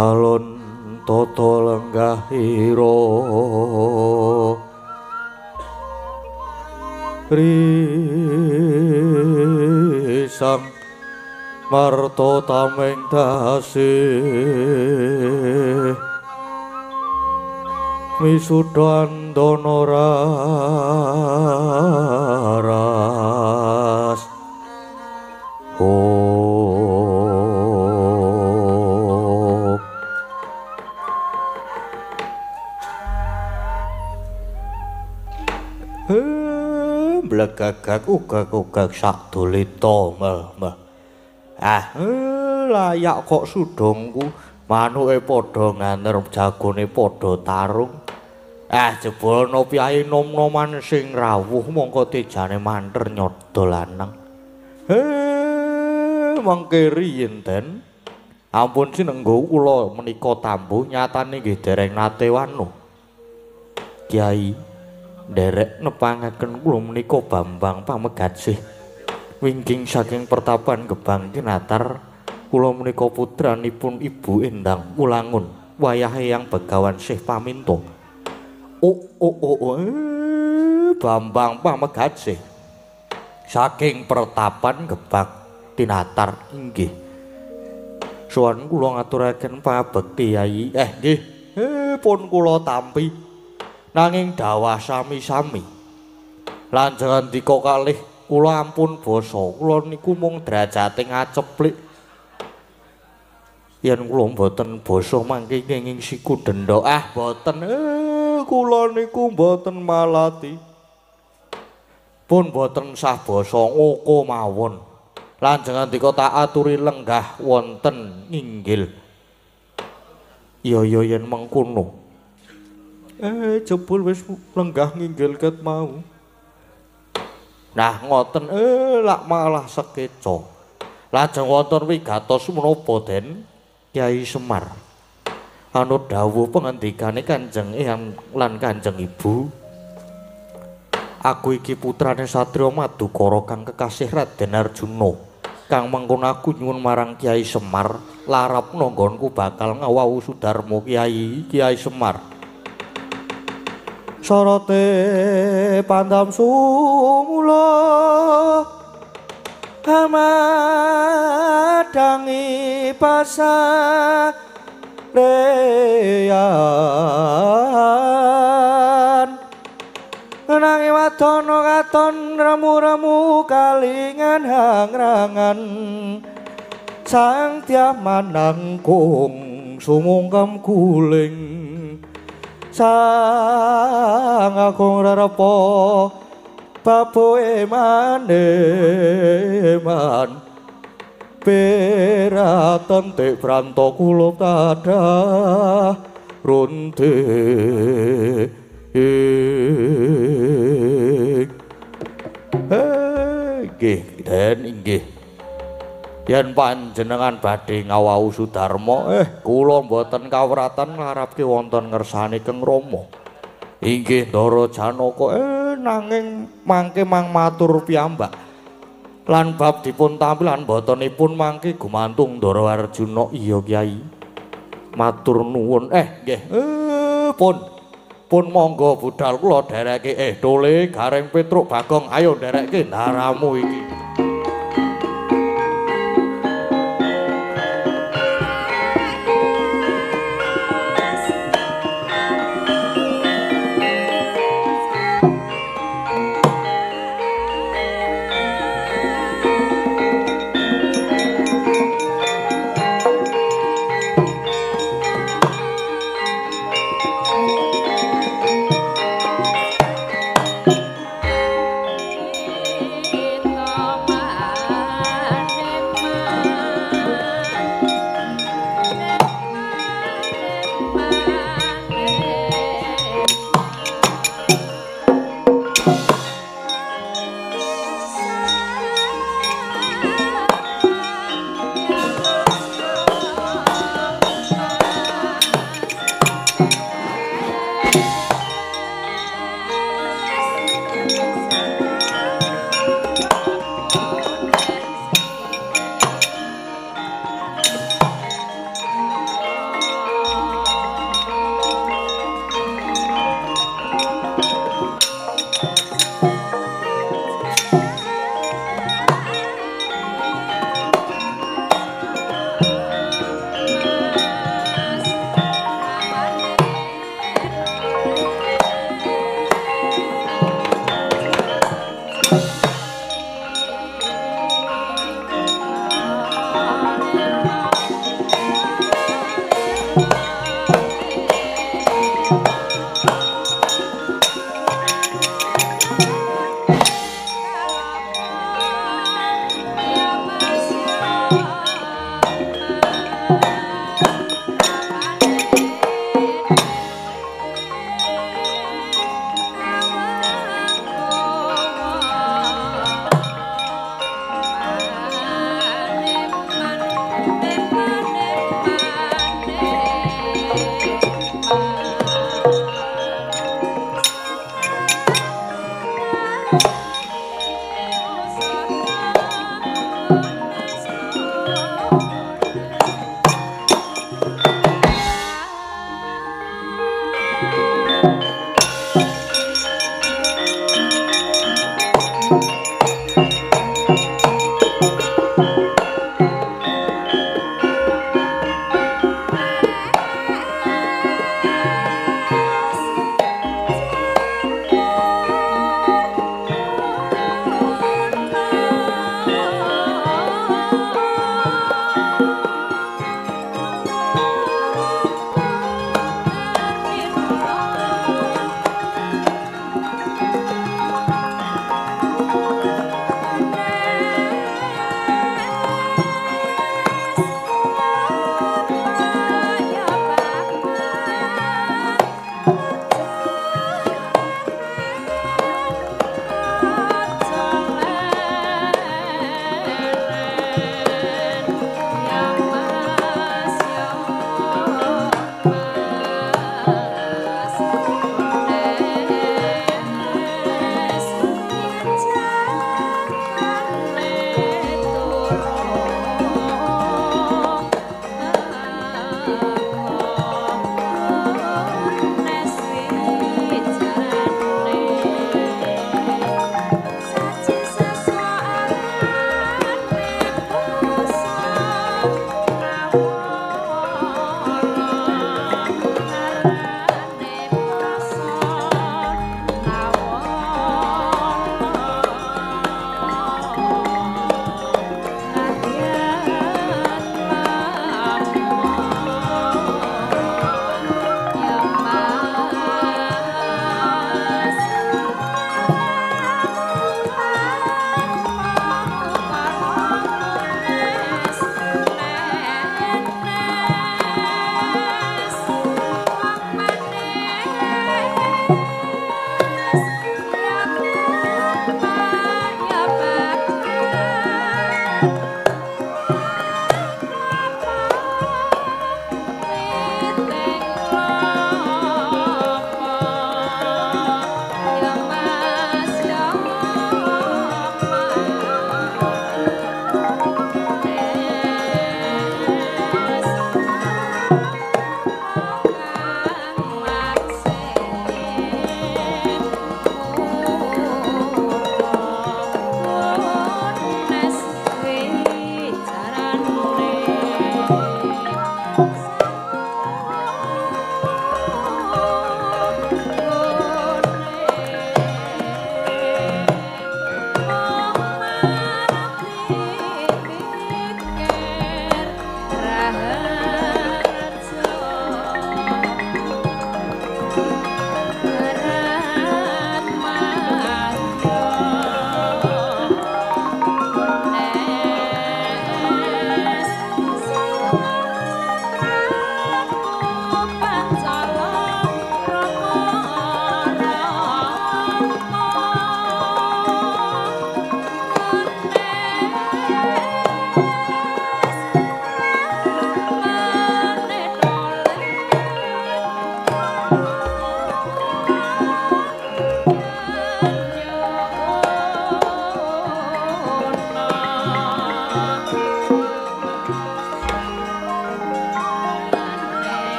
Alon tata lenggahira risang marta tameng dasi misuda andana raras. Oh. Blegagak ugak-ugak sak dulita meh. Ah, layak kok sudongku manuke padha nganer jagone padha tarung. Ah, jebul ana piyai nom-noman sing rawuh mongko tejane manter nyodo lanang. Mangke riyin den. Ampun sinenggo kula menika tambuh nyatane nggih dereng nate wanuh. Kyai nderek nepangaken kula menika Bambang Pamegatsih. Wingking saking pertapan Gebang Tinatar kula menika putranipun Ibu Endang Wulangun wayahe yang Begawan Syekh Paminto. Oh oh oh, Bambang Pamegatsih saking pertapan Gebang Tinatar inggih. Suwan kula ngaturaken pabekti Yai. Nggih, pun kula tampi. Nanging dawah sami-sami. Lanjenengan ndika kalih kula ampun basa, kula niku mung derajate ngaceplik. Yen kula mboten basa mangke kenging siku denda. Ah, mboten. Kula niku mboten malati. Pun mboten sah basa ngoko mawon. Lanjenengan ndika tak aturi lenggah wonten nginggil. Iya ya yen mengkono. Jebul wis lenggah nginggil ket mau. Nah ngoten lak malah sekeca. Lajeng wonten wigatos menapa Den Kyai Semar? Anut dawuh pengendikane Kanjeng Eyang lan Kanjeng Ibu. Aku iki putrane Satriya Madukara kang kekasih Raden Arjuna. Kang mengkono aku nyuwun marang Kyai Semar, larapna nggonku bakal ngawau Sudarma Kyai Kyai Semar. Sorote pandam sumula amadangi pasareyan nanging wadana katon remu-remu kalingan hangrangan sang tiamanangkung sumungkem guling sang agung rerepa baboe maneman peraten tek branto kula tadah runte. Nggih Den inggih. Yen panjenengan badhe ngawau Sudarma, kula mboten kawratan nglarapke wonten ngersane Keng Rama. Inggih Ndara Janaka, nanging mangke mang matur piyambak. Lan bab dipun tampi lan mbotenipun mangke gumantung Ndara Arjuna. Iya Kyai. Matur nuwun. Nggih. Pun pun monggo budal kula dhereke. Tole Gareng Petruk Bagong, ayo nderekke ndaramu iki. Kita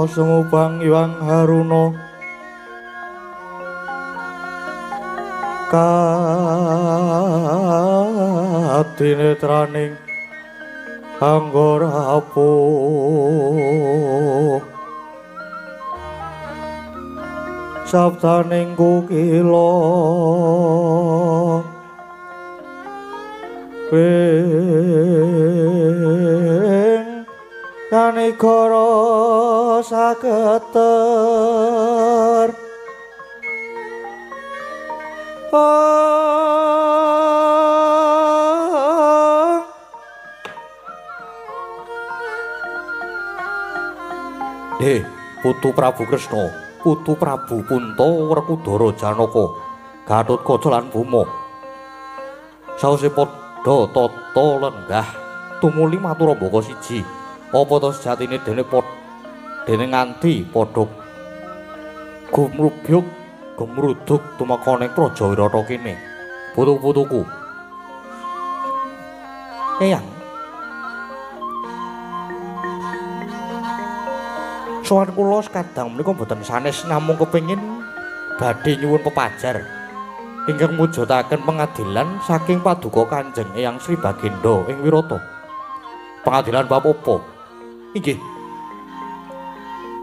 Semubang Iwang Haruna kadinetraning anggara apuh sabdaning kukila ing kanegara saketer. Putu Prabu Kresna, putu Prabu Punta Werkudara Janaka, Gatotkaca lan Buma. Sawise padha tata lenggah tumuli matur mbaka siji. Apa ta sejatine dene dene nganti padha gumrubyuk gemruduk tumeka ning Praja Wirata kene. Putu-putuku. Eyang. Sowan kula sekadang menika mboten sanes namung kepengin badhe nyuwun pepajar ingkang mujudaken pengadilan saking paduka Kanjeng Eyang Sri Bagendha ing Wirata. Pengadilan bab apa? Inggih.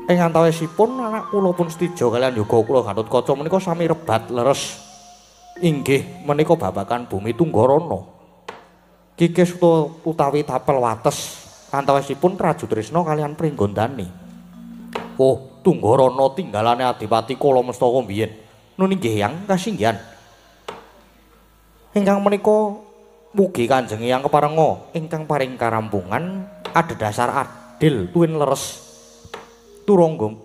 Ing antawisipun anak kula pun Setija kaliyan yoga kula Gatotkaca menika sami rebat leres. Inggih menika babagan bumi Tunggarana. Kikis utawi tapel wates antawisipun Trajutrisna kaliyan Pringgondani. Oh, Tunggarana tinggalane Adipati Kala Mestaka mbiyen. Nun inggih Yang kasinggihan. Ingkang menika mugi Kanjeng Eyang keparenga ingkang paring karampungan adhedhasar adil tuwin leres. Turangga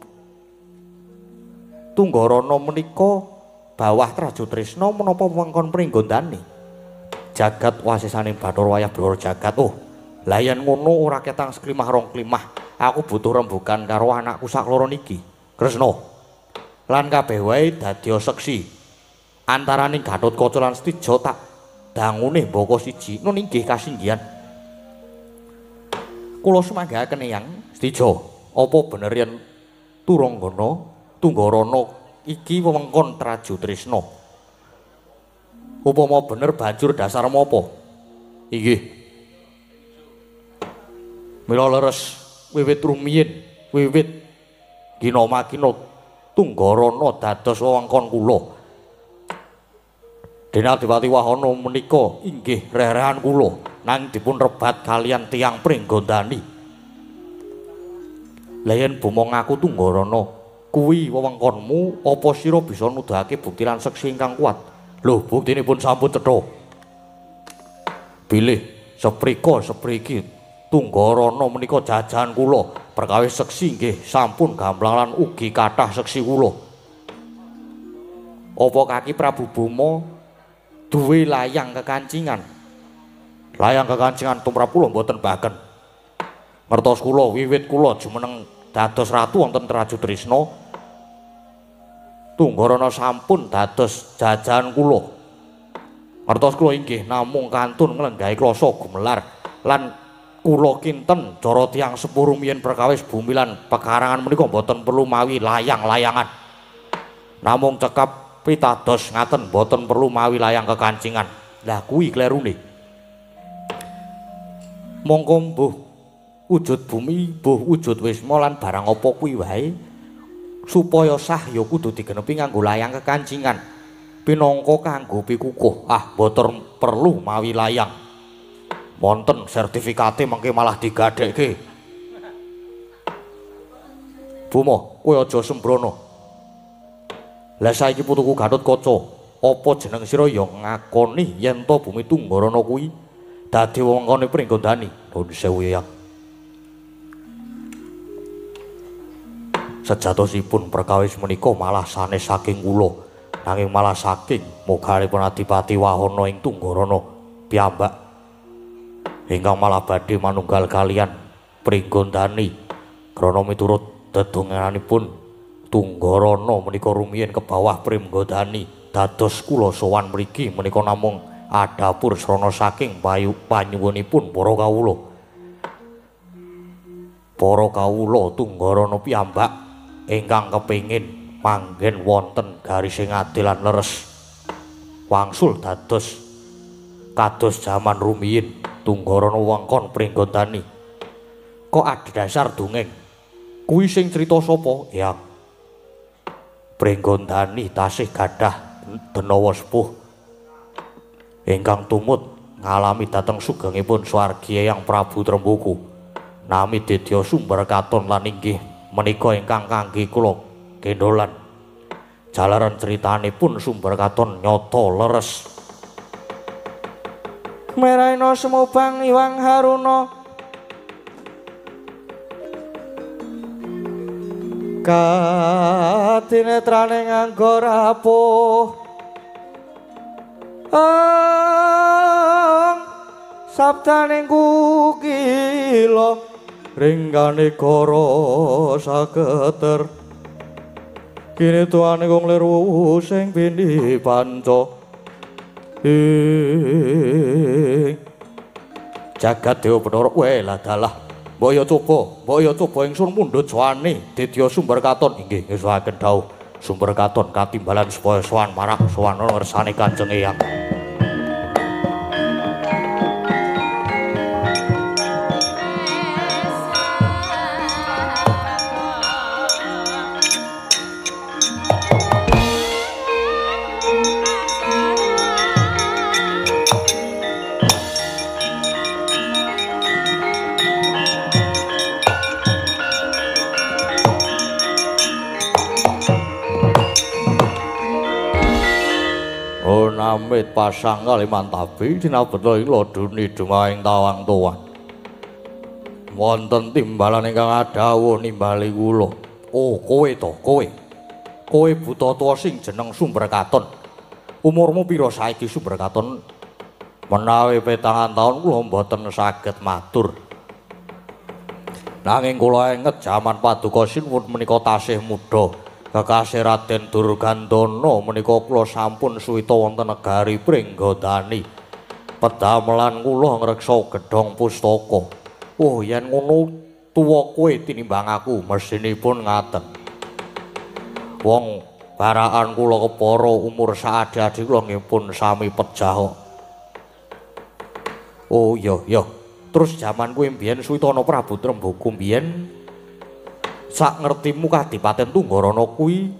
Tunggarana menika bawah Trajutrisna menapa wewengkon Pringgondani. Jagat wasesane Bathara Wayah Blora jagat. Oh, lha yen ngono ora ketang seklimah rong klimah. Aku butuh rembugan karo anakku sakloro niki, Kresna. Lan kabeh wae dadi seksi. Antaraning Gatotkaca lan Setija tak dangune mbaka siji. Nun inggih kasinggihan. Kula sumanggaken Eyang Setija, apa bener yen Turanggana, Tunggarana iki wewengkon Trajutrisna? Upama bener banjur dasarmu apa? Inggih. Mila leres wiwit rumiyin, wiwit gina makina Tunggarana dados wewengkon kula. Dene Adipati Wahana menika inggih reh-rehan kula nanging dipun rebat kaliyan tiyang Pringgondani. Lah yen Boma ngaku Tunggarana kuwi wewengkonmu, apa sira bisa nuduhake bukti lan seksi ingkang kuat? Lho, buktinipun sampun cetha. Bilih seprika sepriki Tunggarana menika jajahan kula, perkawis seksi nggih sampun gamblang lan ugi kathah seksi kula. Apa kaki Prabu Boma duwe layang kekancingan? Layang kekancingan tumrap kula mboten baken. Ngertos kula wiwit kula jumeneng dados ratu wonten Trajutrisna, Tunggarana sampun dados jajahan kula. Ngertos kula inggih namung kantun nglenggahi klasa gumelar lan kula kinten cara tiyang sepuh rumiyin perkawis bumi lan pekarangan menika mboten perlu mawi layang-layangan. Namung cekap pitados ngaten mboten perlu mawi layang kekancingan. Lah kuwi klerune. Mongko mbuh wujud bumi, mbuh wujud wisma lan barang apa kuwi wae supaya sah ya kudu digenepi nganggo layang kekancingan. Pinangka kanggo pikukuh. Ah, mboten perlu mawi layang. Wonten sertifikate mengke malah digadhekke. Boma, kowe aja sembrono. Lah saiki putuku Gatotkaca, apa jeneng sira ya ngakoni yen to bumi Tunggarana kuwi dadi wewengkone Pringgondani? Nuwun sewu Eyang. Sejatosipun perkawis menika malah sanes saking kula, nanging malah saking mogalipun Adipati Wahana ing Tunggarana piyambak ingkang malah badhe manunggal kaliyan Pringgondani krana miturut dedonganipun Tunggarana menika rumiyin ke bawah Pringgondani dados kula sowan mriki menika namung adhapur srana saking panyuwunipun para kawula. Para kawula Tunggarana piyambak ingkang kepengin manggen wonten garis adil lan leres. Wangsul dados kados jaman rumiyin Tunggarana wewengkon Pringgondani. Kok adhedhasar dongeng? Kuwi sing crita sapa? Ya. Pringgondani tasih gadah denawa sepuh ingkang tumut ngalami dhateng sugengipun swargi Eyang Prabu Trembuku. Nami Dedya Sumber Katon lan inggih menika ingkang kangge kula gendholan. Jalaran critanipun Sumber Katon nyata leres. Meraina semubang Iwang Haruna katinetrane nganggo rapuh ang sabdaning kukila ringgane gara saketer kini tuane wong liru sing pindhi panca ing jagat dewa Bathara. Weh lah dalah, mbok ya coba, mbok ya coba ingsun mundhut sowane Dedya Sumber Katon. Inggih ngesuhaken dawuh Sumber Katon katimbalan supaya sowan marak sowan ngersane Kanjeng Eyang. Amit pasang kalimantabi sinabeta ing laduni dumaing tawang tuwan. Wonten timbalan ingkang adhawuh nimbali kula. Oh, kowe to, kowe. Kowe buta tuwa sing jeneng Sumber Katon. Umurmu pira saiki Sumber Katon? Menawi 7 taun kula mboten saged matur. Nanging kula inget jaman paduka sinuwun menika tasih muda. Kekasih Raden Durgandana menika kula sampun suwita wonten negari Pringgondani. Pedamelan kula ngreksa gedhong pustaka. Oh, yen ngono tuwa kowe tinimbang aku, mesinipun ngaten. Wong baraan kula kepara umur saadi-adi kula nggih pun sami pejah kok. Oh iya iya. Terus jaman kuwi mbiyen suwita ana Prabu Trembuku mbiyen sak ngertimu Kadipaten Tunggarana kuwi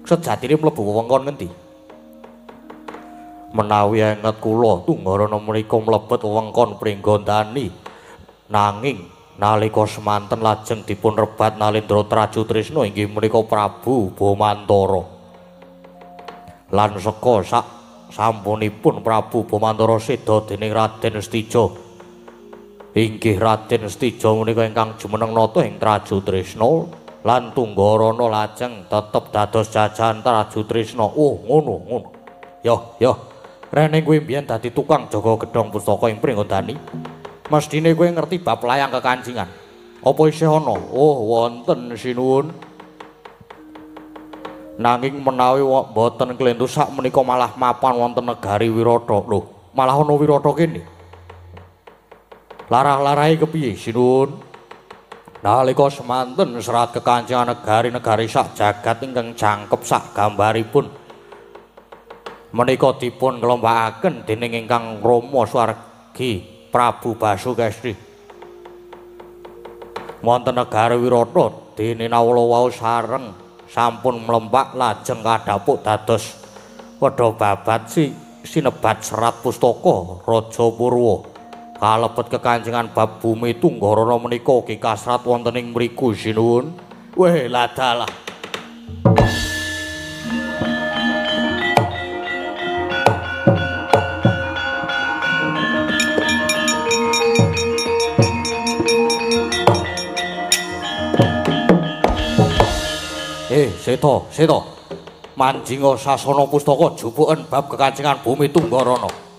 sejatine mlebu wewengkon ngendi? Menawi enget kula Tunggarana menika mlebet wewengkon Pringgondani. Nanging nalika semanten lajeng dipun rebat Nalendra Traju Trisna inggih menika Prabu Bomantara. Lan seka sak sampunipun Prabu Bomantara seda dening Raden Stija. Inggih Raden Stija menika ingkang jumeneng nata ing Traju Trisna lan Tunggarana lajeng tetep dados jajahan Traju Trisna. Oh, ngono ngono. Yo yo. Rene kuwi mbiyen dadi tukang jaga gedhong pustaka ing Pringgondani. Mesthine kowe ngerti bab layang kekancingan. Apa isih ana? Oh, wonten sinuwun. Nanging menawi mboten klentu sak menika malah mapan wonten negari Wirata. Lho, malah ana Wirata kene. Larah-larahe kepiye sinuwun? Nalika semanten serat kekancingan negari-negari sak jagat ingkang jangkep sak gambaripun menika dipun klompakaken dening ingkang Rama swargi Prabu Basukesti. Wonten negari Wirata dene nawala wau sareng sampun mlempak lajeng kadhapuk dados wedha babat sinebat serat pustaka Raja Purwa. Kalebet kekancingan bab bumi Tunggarana menika ugi kasrat wonten ing mriku sinuwun. Weh ladalah. Seta, seta. Manjinga sasana pustaka jupuken bab kekancingan bumi Tunggarana.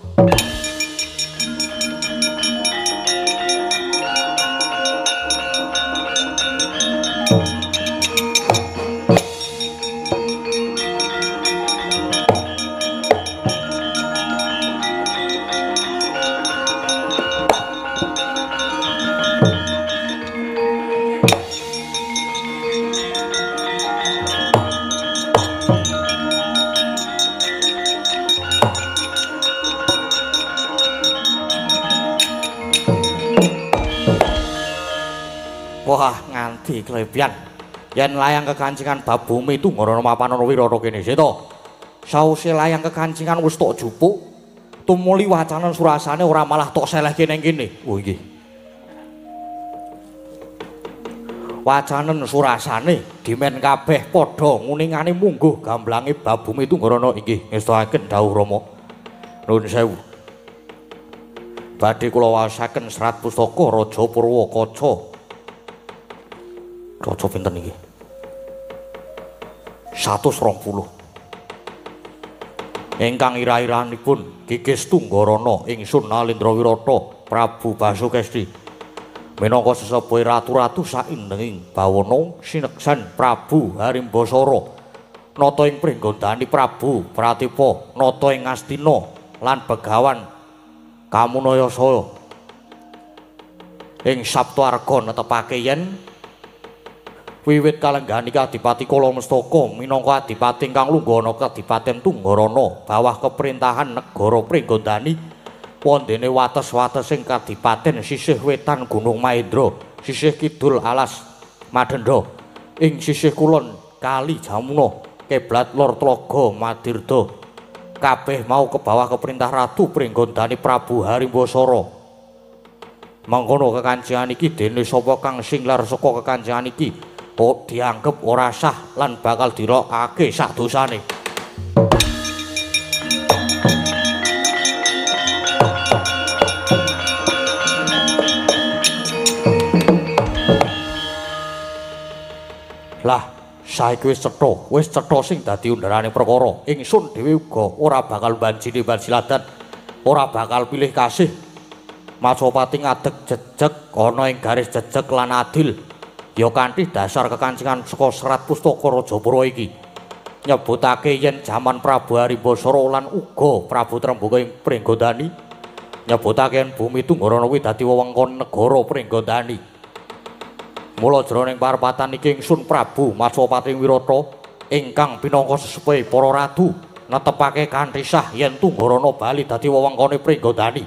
nyatake klepian yen layang kekancingan bab bumi Tunggarana mapan ana Wirata kene Seta. Sause layang kekancingan wis tok jupuk, tumuli wacanan surasane ora malah tok selehke ning kene. Oh nggih. Wacanen surasane dimen kabeh padha nguningane mungguh gamblange bab bumi Tunggarana inggih ngestoaken dawuh Rama. Nuwun sewu. Badhe kula waosaken serat pustaka Raja Purwakaca. Raja pinten iki? 120. Ingkang ira-iranipun Kikis Tunggarana ingsun Nalendra Wirata Prabu Basukesti minangka sesepuhe ratu-ratu saindenging bawana sineksan Prabu Harimbasara nata ing Pringgondani Prabu Pratipa nata ing Ngastina lan Begawan Kamunayasa ing Saptaarga netepake yen wiwit kalenggahane Adipati Kala Mestaka minangka adipati ingkang lungguh ana Kadipaten Tunggarana bawah keperintahan negara Pringgondani wondene wates-watesing kadipaten sisih wetan Gunung Mahendra, sisih kidul alas Madenda, ing sisih kulon Kali Jamuna, kiblat lor Tlaga Madirda. Kabeh mau ke bawah keperintah Ratu Pringgondani Prabu Harimbasara. Mangkono kekancingan iki dene sapa kang singlar saka kekancingan iki kok dianggep ora sah lan bakal dirokake sak dosane. Lah, saiki wis cetha sing dadi undarane perkara. Ingsun dhewe uga ora bakal banjini bansiladan, ora bakal pilih kasih. Majapati ngadeg jejeg ana ing garis jejeg lan adil. Ya kanthi dasar kekancingan saka serat pustaka Raja Purwa iki nyebutake yen jaman Prabu Harimbasara lan uga Prabu Trembaka ing Pringgondani nyebutake yen bumi Tunggarana kuwi dadi wewengkon negara Pringgondani. Mula jroning parpatan iki ingsun Prabu Majapati Wirata ingkang pinangka sesepuhe para ratu netepake kanthi sah yen Tunggarana bali dadi wewengkone Pringgondani.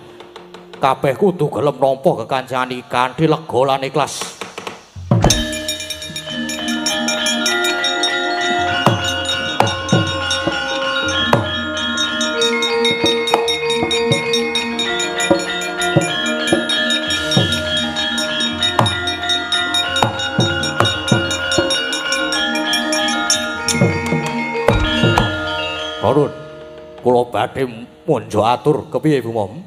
Kabeh kudu gelem nampa kekancingan iki kanthi lega lan ikhlas. Nuwun, kula badhe munjuk atur kepiye Bu Mom?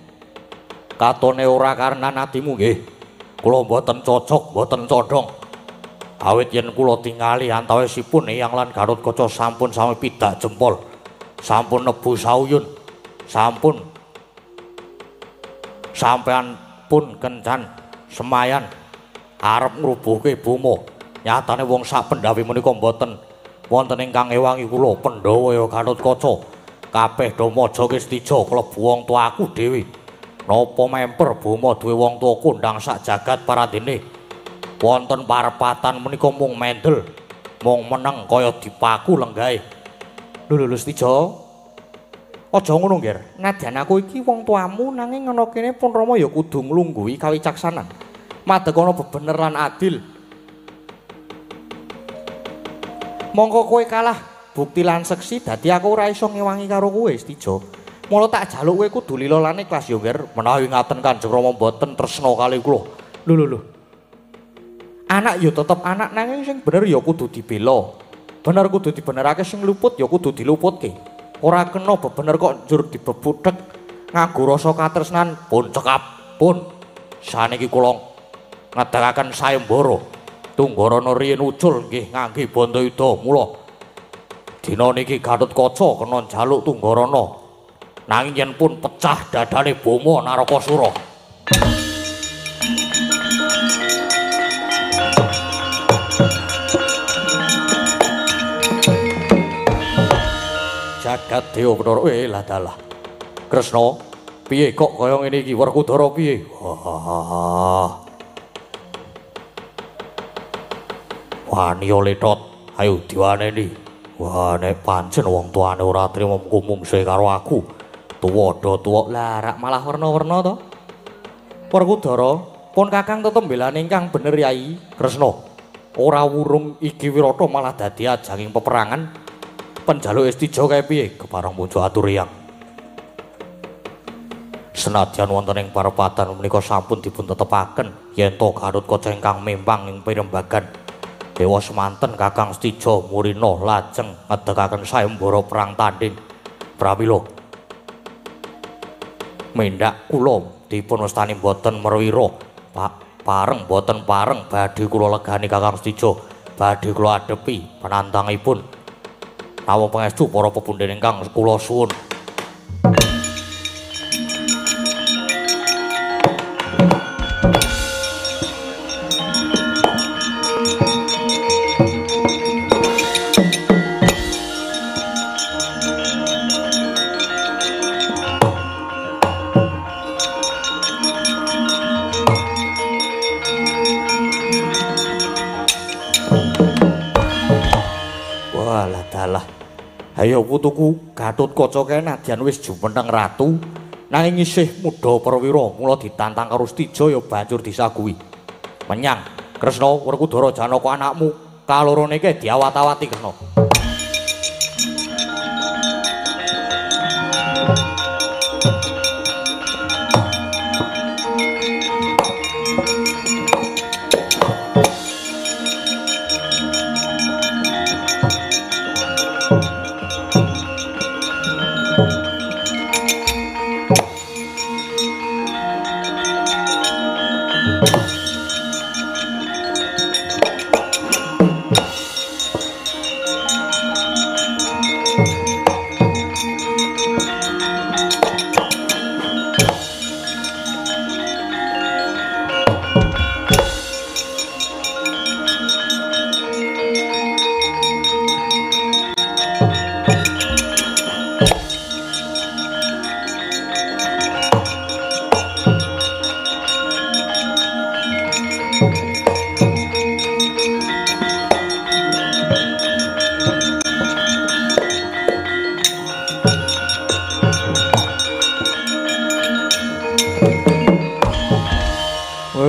Katone ora karenan atimu nggih. Kula mboten cocok, mboten condong. Awit yen kula tingali antawisipun Eyang lan Gatot Kaca sampun sami pidak jempol. Sampun nebu sauyun. Sampun sampean pun kencan semayan arep ngrubuhke Boma. Nyatane wong sak pendhawi menika mboten wonten ingkang ewangi kula Pandhawa ya Gatot Kaca. Kabeh do maja kestija klebu wong tuaku dhewe. Napa memper Boma duwe wong tuwa kondhang sak jagat parandene. Wonten parepatan menika mung mendel, mung meneng kaya dipaku lenggahe. Lho lho Stija. Aja ngono, Nger. Nadyan aku iki wong tuamu nanging ana kene pun Rama ya kudu nglungguhi kawicaksanan. Madeg ana bebener lan adil. Mongko kowe kalah bukti lan seksi dadi aku ora iso ngewangi karo kowe Stija. Mula tak jaluk kowe kudu lila lan ikhlas ya, Nger. Menawi ngaten Kanjeng Rama mboten tresna kali kula. Lho lho lho. Anak ya tetep anak nanging sing bener ya kudu dibela. Bener kudu dibenerake, sing luput ya kudu diluputke. Ora kena bebener kok njur dibebuthek nganggo rasa katresnan pun cekap pun. Saniki kula ngedakaken sayembara. Tunggarana riyin ucul nggih ngangge Bandayuda. Mula dina niki Gatot Kaca kena njaluk Tunggarana. Nanging yen pun pecah dadane Boma Narakasura. Jagat Dewa Bathara, lah dalah. Kresna, piye kok kaya ngene iki? Werkudara piye? Wah. Wani letot, ayo diwaneni. Wah, nek pancen wong tuane ora trima mungsu karo aku. Tuwa do tuwa. Lah rak malah werna-werna to. Werkudara, pun Kakang tetep mbelani ingkang bener Yai Kresna. Ora wurung iki Wirata malah dadi ajanging peperangan. Penjaluk Estija kae piye? Kepareng mujo atur yang. Senadyan wonten ing parepatan menika sampun dipun tetepaken yen to Gatotkaca ingkang mimpang ing pirembagan dewa semanten Kakang Stija Murina lajeng ngedegaken sayembara perang tanding. Pramila mendhak kula dipun wastani boten merwira, Pak, pareng boten pareng badhe kula legani Kakang Stija, badhe kula adepi penantangipun. Namung pangestu para pepundhen ingkang kula suwun. Ayo putuku Gatotkaca kae nadyan wis jumeneng ratu nanging isih muda perwira mula ditantang karo Stija ya banjur disaguhi. Menyang Kresna Werkudara Janaka anakmu kalorone kae diawat-awati Kresna.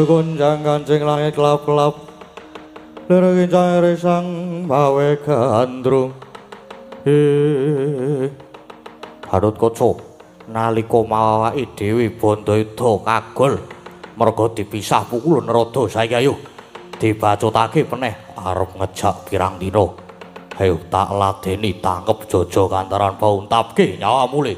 Gonjang-ganjing langit kelap-kelap lir kincang resang mawe gandrung. Gatotkaca nalika mawake dhewe Bandayuda kagol merga dipisah pukulun rada saiki ayo dibacutake peneh arep ngejak pirang dina. Ayo tak ladeni tangkep jojo kantaran pauntapke nyawa mule.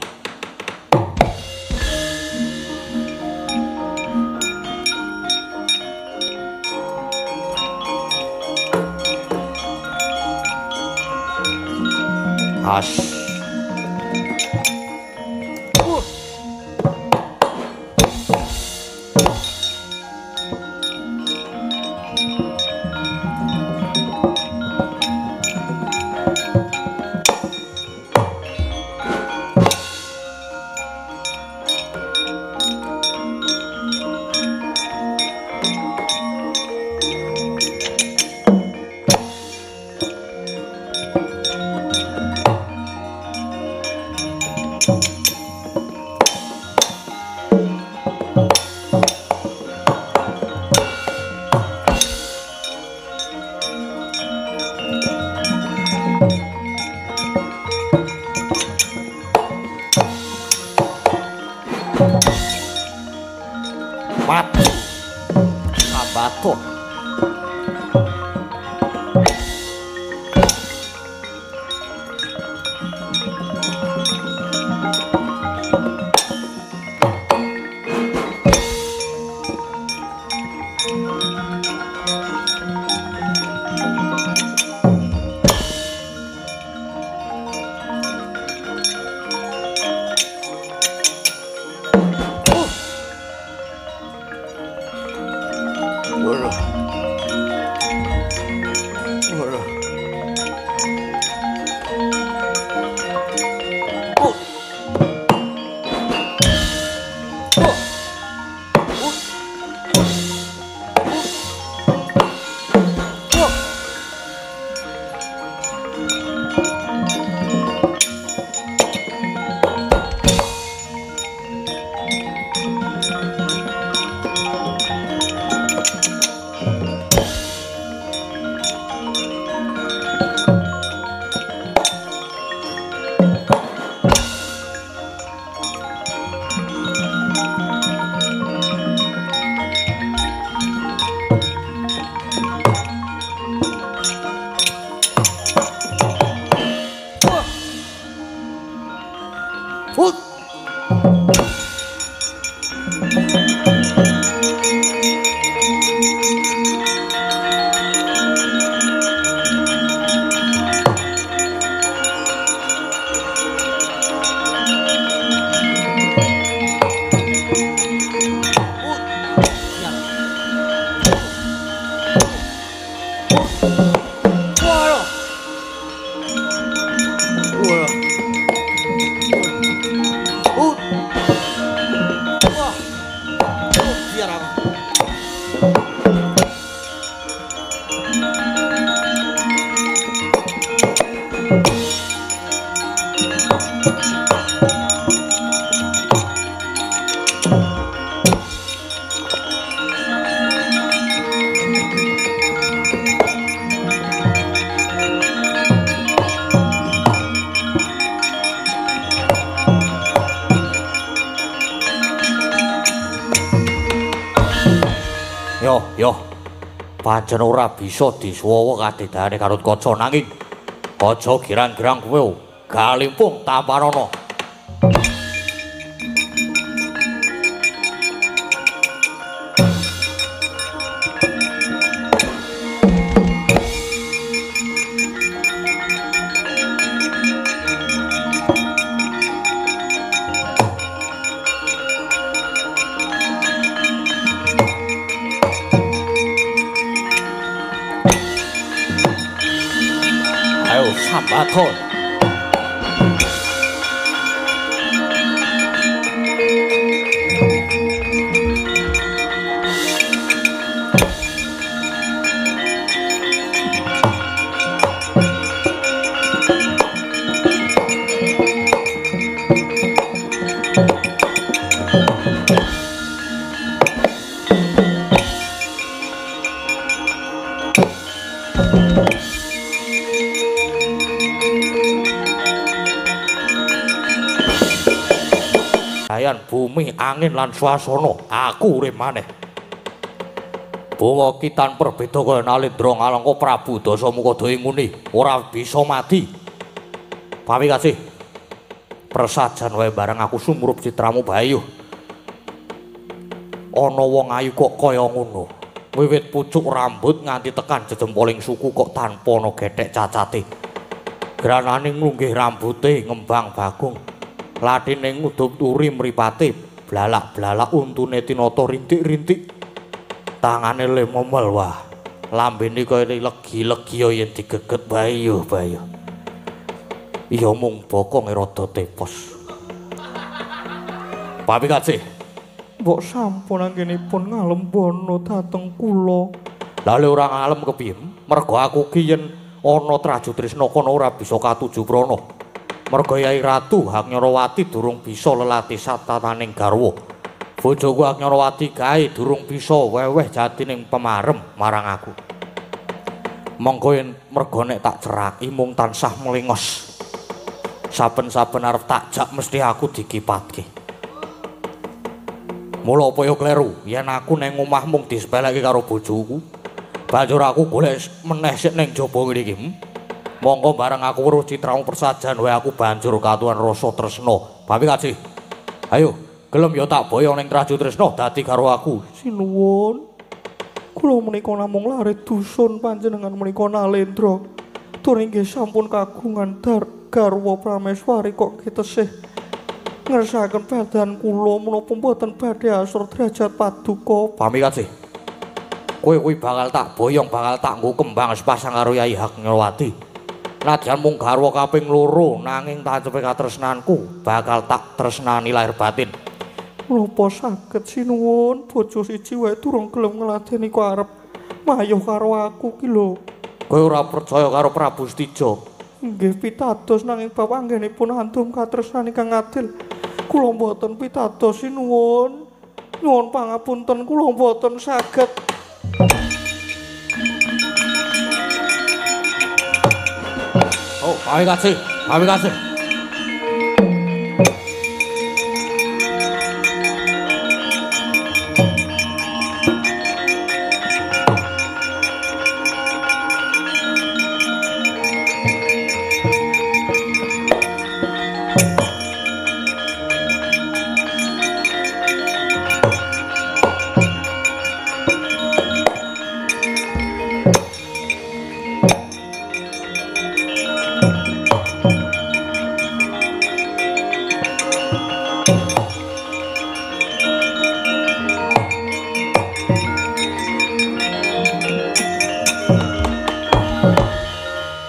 As. Walah. Put. Yo, pancen ora bisa disuwawa kadedane Gatot Kaca nanging aja girang-girang kowe galimpung tampanana. Sambaton. Bumi, angin lan swasana aku urip maneh. Bawa kitan perbeda kaya Nalendra Ngalengka Prabu Dasamuka nguni ora bisa mati. Pami kasih. Persajan wae bareng aku sumrup citramu bayu. Ana wong ayu kok kaya ngono. Wiwit pucuk rambut nganti tekan jejempoling suku kok tanpa ana gethek cacate. Granane nglunggih rambute ngembang bagong. Latine ngudup turi mripate blalak-blalak untune tinata rintik-rintik. Tangane le momel wah. Lambene kaya legi-legi yen digeget bayo bayo. Iya mung bokonge rada tepos. Papi kasih. Mbok sampun anggenipun ngalembono dhateng kula. Lah le ora ngalem kepiye? Mergo aku ki yen ana Trajutrisna kono ora bisa katuju prana. Merga Yai Ratu Haknyarawati durung bisa lelati satataning garwa. Bojoku Haknyarawati kae durung bisa weweh jatining pemarem marang aku. Monggo yen merga nek tak ceraki mung tansah mlengos. Saben-saben arep tak jak mesti aku dikipatke. Mula apa ya kleru yen aku neng omah mung disepeleke karo bojoku. Banjur aku golek meneh sik ning jaba ngene iki. Monggo bareng aku weruh citramu persajan wae aku banjur katuhan rasa tresna. Papi kasih. Ayo, gelem ya tak boyong ning Trajutrisna dadi karo aku. Sinuwun. Kula menika namung lare dusun panjenengan menika Nalendra. Tur inggih sampun kagungan garwa prameswari kok kitesih ngersakaken badan kula menapa mboten badhe asor derajat paduka. Pami kasih. Kowe kuwi bakal tak boyong, bakal tak nggo kembang sepasang karo Yai Haknyarawati. Nadyan mung garwa kaping loro nanging tancepe katresnanku bakal tak tresnani lahir batin. Menapa saged sinuwun bojo siji wae durung gelem ngladeni kok arep mayuh karo aku ki lho. Kowe ora percaya karo Prabu Stija? Nggih pitados nanging bab anggenipun andum katresnan ingkang adil kula mboten pitados sinuwun. Nyuwun pangapunten kula mboten saged. Oh, pami kasih, pami kasih.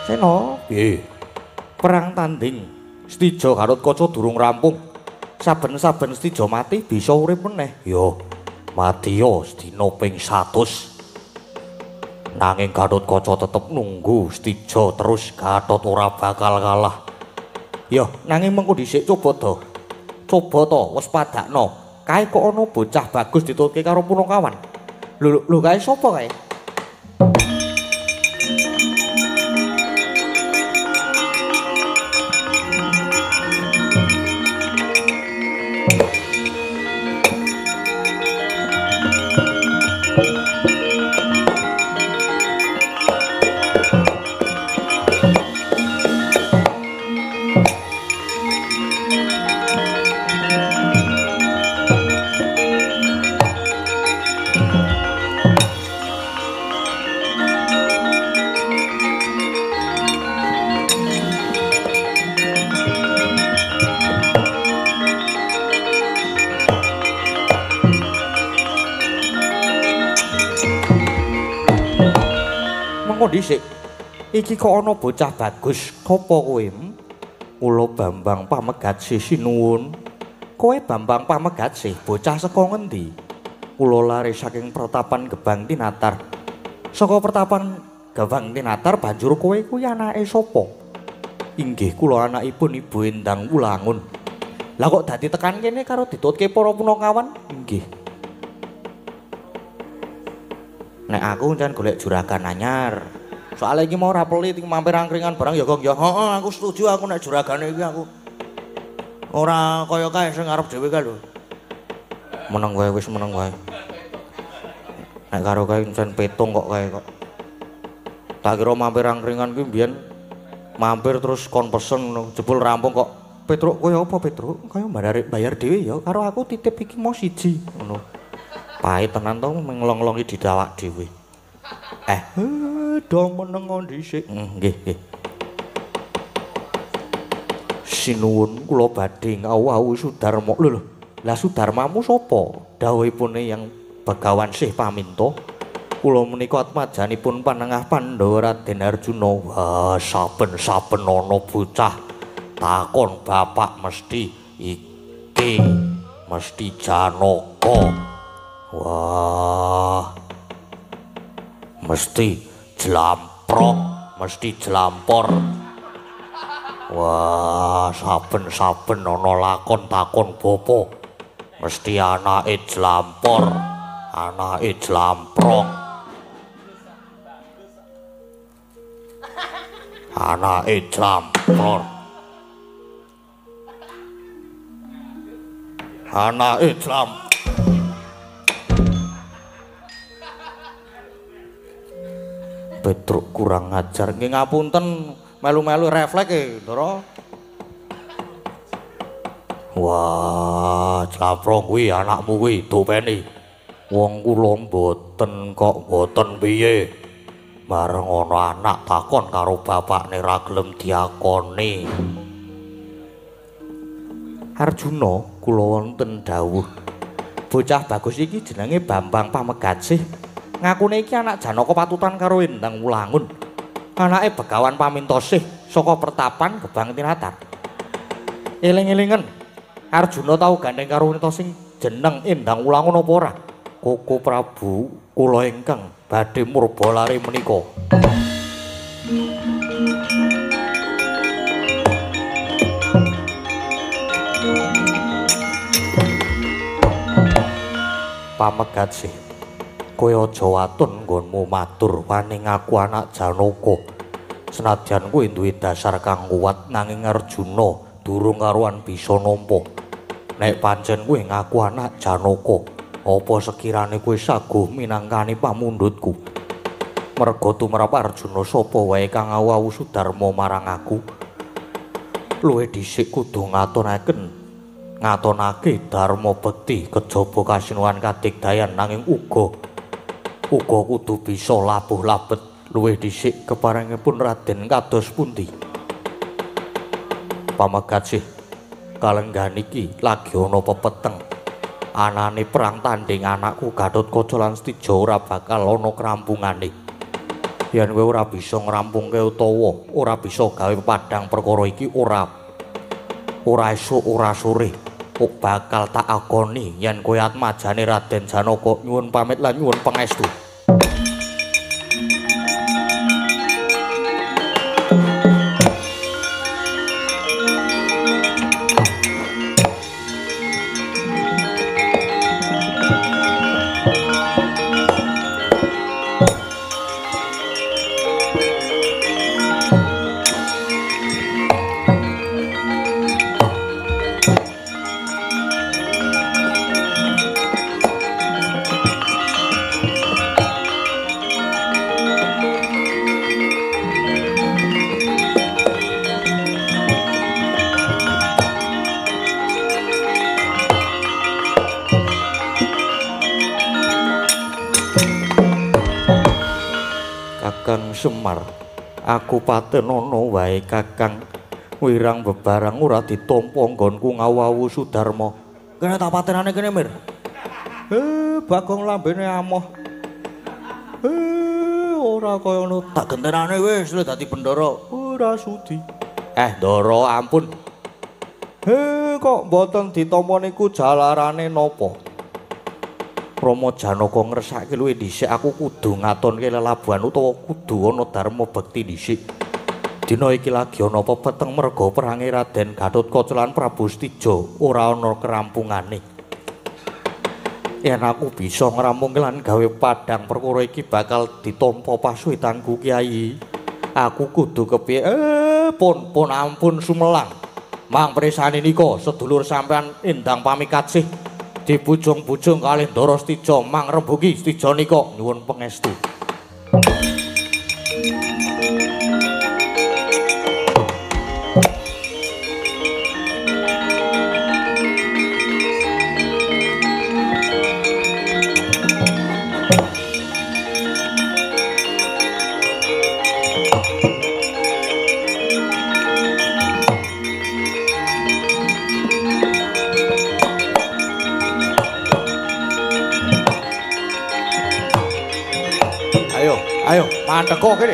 Sena, piye? Perang tanding Stija Gatotkaca durung rampung. Saben-saben Stija mati bisa urip meneh. Yo, mati yo sedina ping 100. Nanging Gatotkaca tetep nunggu Stija terus, Gatot ora bakal kalah. Yo, nanging mengko dhisik coba to. Coba to waspadakno. Kae kok ana bocah bagus ditutke karo punakawan. Lho lho kae sapa kae? Dhisik iki kok ana bocah bagus, sapa kowe? Kula Bambang Pamegatsih sinuwun. Kowe Bambang Pamegatsih bocah saka ngendi? Kula lare saking Pertapan Gebang Tinatar. Saka Pertapan Gebang Tinatar banjur kowe kuwi anake sapa? Inggih kula anakipun Ibu Endang Wulangun. Lah kok dadi tekan kene karo ditutke para punakawan? Inggih. Nek aku jan golek juragan anyar. Soale iki mau ora pelit iki mampir angkringan barang ya Gong ya. Heeh, aku setuju aku nek juragane iki aku. Ora kaya kae sing arep dhewe kae lho. Meneng wae wis meneng wae. Nek karo kae jan petung kok kae kok. Tak kira mampir angkringan kuwi mbiyen mampir terus kon pesen jebul rampung kok. Petruk kowe apa Petruk? Kaya bayar dhewe ya karo aku titip iki mau siji ngono. Pahit tenan to ngelong-ngelongi didawak dhewe. Do meneng dhisik. Nggih, nggih. Sinuwun kula badhe ngawuh Sudarma. Lho lho, lah Sudarmamu sapa? Dawuhipun yang Begawan Sih paminta. Kula menika atmajanipun panengah Pandhawa Raden Arjuna. Wah, saben-saben ana bocah takon bapak mesti iki mesti Janaka. Wah, mesti jlamprok, mesti jlampor. Wah, saben-saben ana lakon takon bapa, mesti anake jlampor, anake jlamprok. Anake jlampror. Anake jlamprok. Petruk kurang ajar. Nggih ngapunten melu-melu refleks e, Ndara. Wah, jlamprong kuwi anakmu kuwi dopeni. Wong kula mboten kok mboten piye. Bareng ana anak takon karo bapakne ra gelem diakoni. Arjuna kula wonten dawuh. Bocah bagus iki jenenge Bambang Pamegatsih. Ngakune iki anak Janaka patutan karo Endang Wulangun. Anake Begawan Pamintasih saka Pertapan Gebang Tinatar. Eling-elingen, Arjuna tau gandeng karo wanita sing jeneng Endang Wulangun apa ora? Koko Prabu kula ingkang badhe murba lare menika. Pamegatsih, kowe aja watun nggonmu matur wani ngaku anak Janaka. Senajan kowe duwe dasar kang kuat nanging Arjuna durung karuan bisa nampa. Nek pancen kowe ngaku anak Janaka, apa sekirane kowe saguh minangkani pamundhutku? Merga tumrap Arjuna sapa wae kang awu-awu Sudarma marang aku, luwih dhisik kudu ngatonake dharma bekti kejaba kasinuwan kadigdayan nanging uga kudu bisa labuh labet luwih dhisik keparengipun Raden kados pundi. Pamegatsih, kalenggahan iki lagi ana pepeteng. Anane perang tanding anakku Gatotkaca lan Stija ora bakal ana krampungane. Yen kowe ora bisa ngrampungke utawa ora bisa gawe pepadang perkara iki ora esuk ora sore kok bakal tak akoni yen kowe atmajane Raden Janaka. Nyuwun pamit lan nyuwun pangestu. Kakang Semar, aku patenono wae Kakang. Wirang bebarang ora ditampa nggonku ngawawu Sudarma. Kene tak patenane kene, Mir. Bagong lambene amoh. Ora kaya ngono. Tak gentenane wis le dadi bendara. Ora sudi. Ndara ampun. Kok mboten ditampa niku jalarane napa? Rama Janaka ngersake luwih dhisik aku kudu ngatonke lelabuhan utawa kudu ana dharma bekti dhisik. Dina iki lagi ana pepeteng merga perange Raden Gatotkaca lan Prabu Stija ora ana kerampungane. Yen aku bisa ngrampungke lan gawe padhang perkara iki bakal ditampa pasuwitanku Kyai. Aku kudu kepiye? Pun ampun sumelang. Mang presani nika sedulur sampean endang pamikasih. Dibujung-bujung kalih Ndara Stija mang rembugi Stija nika nyuwun pangestu. Ayo, mandeko kene.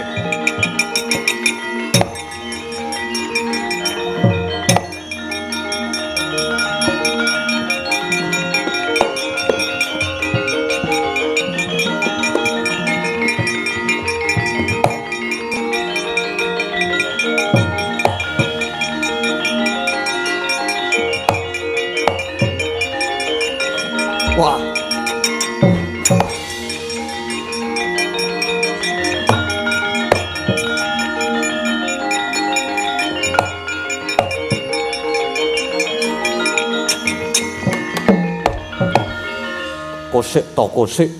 Wah. Kosik to kosik.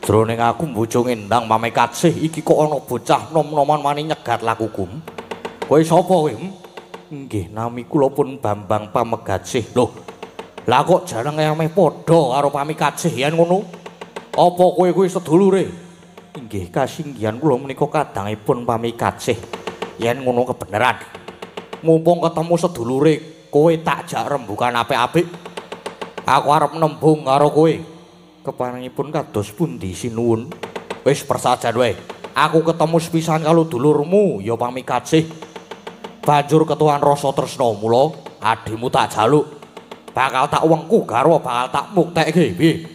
Jroning aku mbujung endang pamekatsih iki kok ana bocah nom-noman wani nyegat lakuku. Kowe sapa kowe? Nggih, nami kula pun Bambang Pamegatsih. Lho. Lah kok jenenge ameh padha karo Pamekatsih yen ngono? Apa kowe kuwi sedulure? Nggih, kasinggihan kula menika kadangipun Pamekatsih. Yen ngono kebeneran. Mumpung ketemu sedulure, kowe tak jak rembukan apik-apik. Aku arep nembung karo kowe. Keparengipun kados pundi sinuwun? Wis persajan wae. Aku ketemu sepisan karo dulurmu ya Pamikatsih. Banjur ketuan rasa tresna mula adhimu tak jaluk. Bakal tak wengku garwa bakal tak muktekke piye?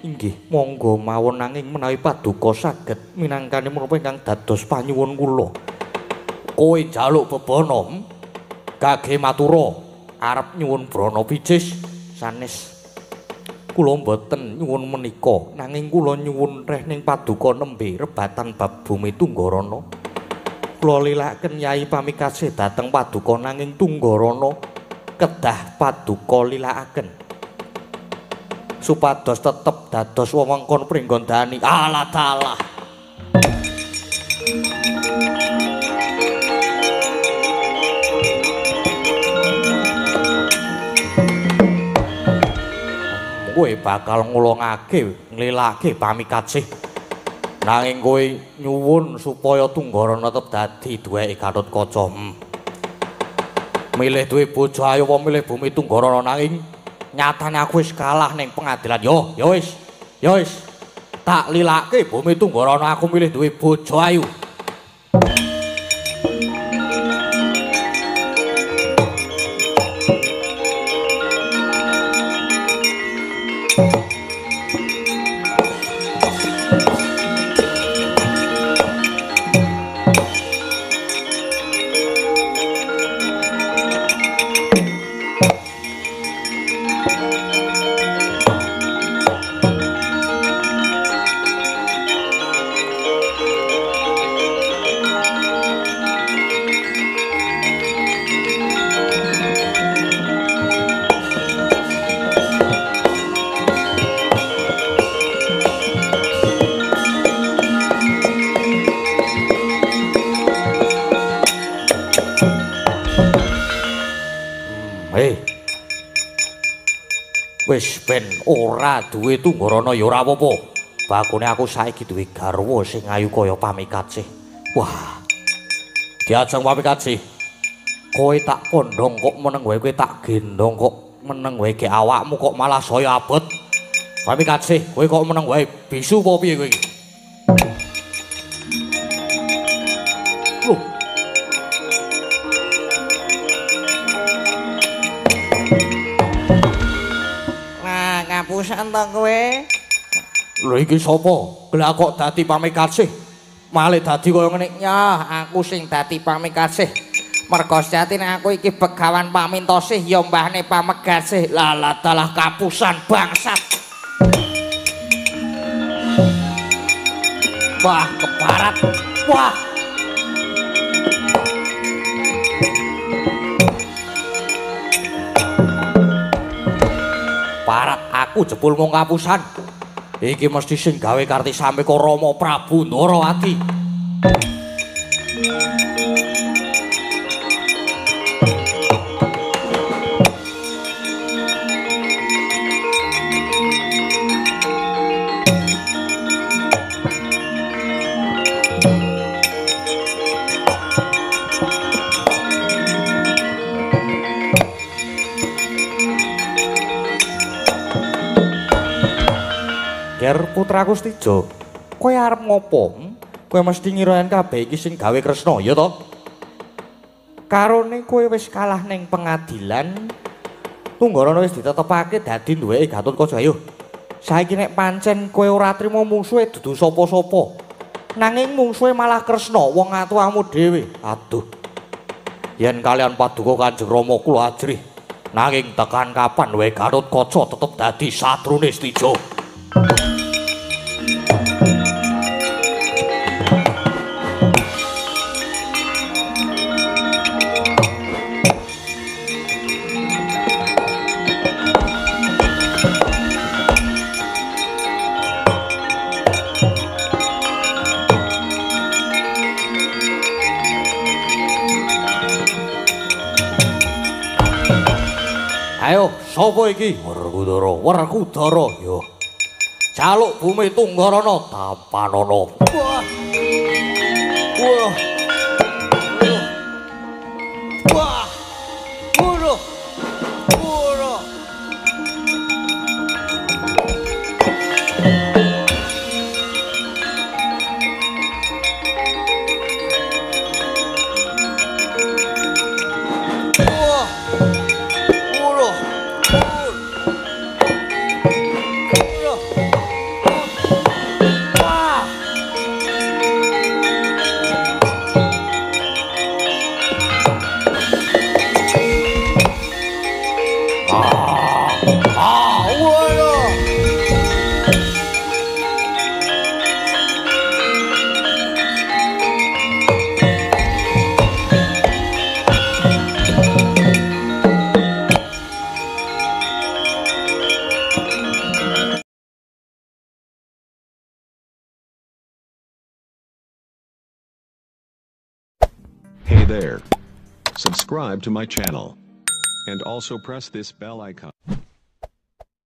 Inggih, monggo mawon nanging menawi paduka saged minangkani menapa ingkang dados panyuwun kula. Kowe jaluk bebana gage matura arep nyuwun brana picis sanes. Kula mboten nyuwun menika nanging kula nyuwun rehning paduka nembe rebatan bab bumi Tunggarana. Kula lilaken Yai Pamikasih dhateng paduka nanging Tunggarana kedah paduka lilakaken supados tetep dados wewengkon Pringgondani. Alah dalah. Kowe bakal ngulungake nglilake Pamikatsih nanging kowe nyuwun supaya Tunggarana tetep dadi duweke Gatotkaca. Milih duwe bojo ayo apa milih bumi Tunggarana nanging nyatane aku wis kalah ning pengadilan. Yo, ya wis. Ya wis. Tak lilake bumi Tunggarana aku milih duwe bojo ayu. Wis ben ora duwe Tunggarana ya ora apa-apa. Bakune aku saiki duwe garwa sing ayu kaya Pamikasih. Wah. Diajeng Pamikasih. Kowe tak pondhong kok meneng wae, kowe tak gendong kok meneng wae, ge awakmu kok malah saya abot. Pamikasih, kowe kok meneng wae, bisu apa piye kowe iki? Loh. Ngapusan to kowe? Lho iki sapa? Lah kok dadi Pamikasih? Malih dadi kaya ngene. Ya, aku sing dadi Pamikasih. Merga sejatine aku iki begawan Pamintosih ya mbahne Pamegasih. Lah lah dalah kapusan bangsat. Wah, keparat. Wah. Parat aku jebul mung kapusan. Iki mesti sing gawe Karti Sameka Rama Prabu Ndarawati. Ger putraku Stijo, kowe arep ngopo? Kowe mesti ngira yen kabeh iki sing gawe Kresna, ya to? Karone kowe wis kalah ning pengadilan, Tunggarana wis ditetepake dadi duweke Gatotkaca. Ayo. Saiki nek pancen kowe ora trima mungsuhe dudu sapa-sapa. Nanging mungsuhe malah Kresna, wong atuamu dhewe. Aduh. Yen kalian paduka Kanjeng Rama kula ajrih. Nanging tekan kapan wae Gatotkaca tetep dadi satrune Stijo? Ayo, sapa iki? Werkudara, Werkudara yo. Jaluk bumi Tunggarana tampanana. Wah. Wah. Wah. Wah. Wah. Hey there. Subscribe to my channel. And also press this bell icon.